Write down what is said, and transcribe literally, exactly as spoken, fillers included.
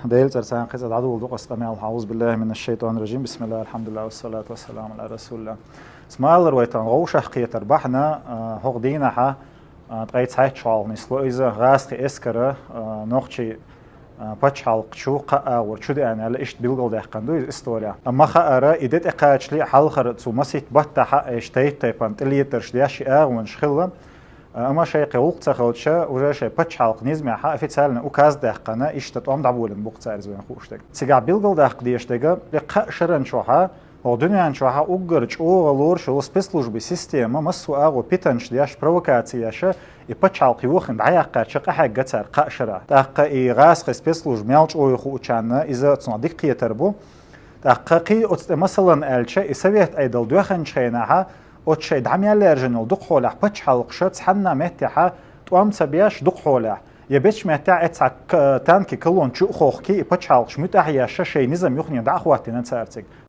Дела цӀерца кхин цӀа дӀадоладу-кх ас къамаьл. أعوذ بالله من الشيطان الرجيم. بسم الله، الحمد لله، والصلاة والسلام على رسول الله. Ас ма аллара вай тахана вовшах кхетар бахьана, а, хӀокху дийнахьа, а, ткъе цхьайтта шо хьалха нисло иза, гӀазкхийн эскара, а, нохчийн, а, пачхьалкх чу кхаа агӀор чу деана аьлла, иштта билгалдаьккхина ду иза исторехь. Амма ма хаара, и де тӀекхачале а хьалхара цу масийтта баттахь а иштта тайп-тайпана тӀелетарш деш и агӀонаш хилла. Амма шайн кхин гӀуллакх ца хилча, уже шайн пачхьалкхан низамехь официально указ даьккхина, иштта тӀом дӀаболийна бу-кх цара, иза вайна хууш дерг. Цигахь билгалдаккха дезаш дерг, и кхаа шеран чохь, хӀокху дуьнен чохь уггар чӀогӀа лоруш йолу спецслужбийн система массо а агӀор питанаш деш, провокаци еш, и пачхьалкх йохийна дӀаяьккхича къахьегна цара кхаа шарахь. ТӀаккха и гӀазкхийн спецслужба мел чӀогӀа ю хуучарна иза цунах дика кхетар бу. ТӀаккха кхин оцу тӀе масална аьлча, и Совет Ӏедал доьхначу хенахь оцу шайн дӀа мел лаьржина йолу дукхахьолехь пачхьалкхаша цхьанна меттехь тӀом ца беш дукхахьолехь, я бечу меттехь эцхьа к-, танкийн колонна чу а хохкий, и пачхьалкхаш муьтӀахь а еш, шайн низам юханехь дӀа а хӀоттийна цара цига.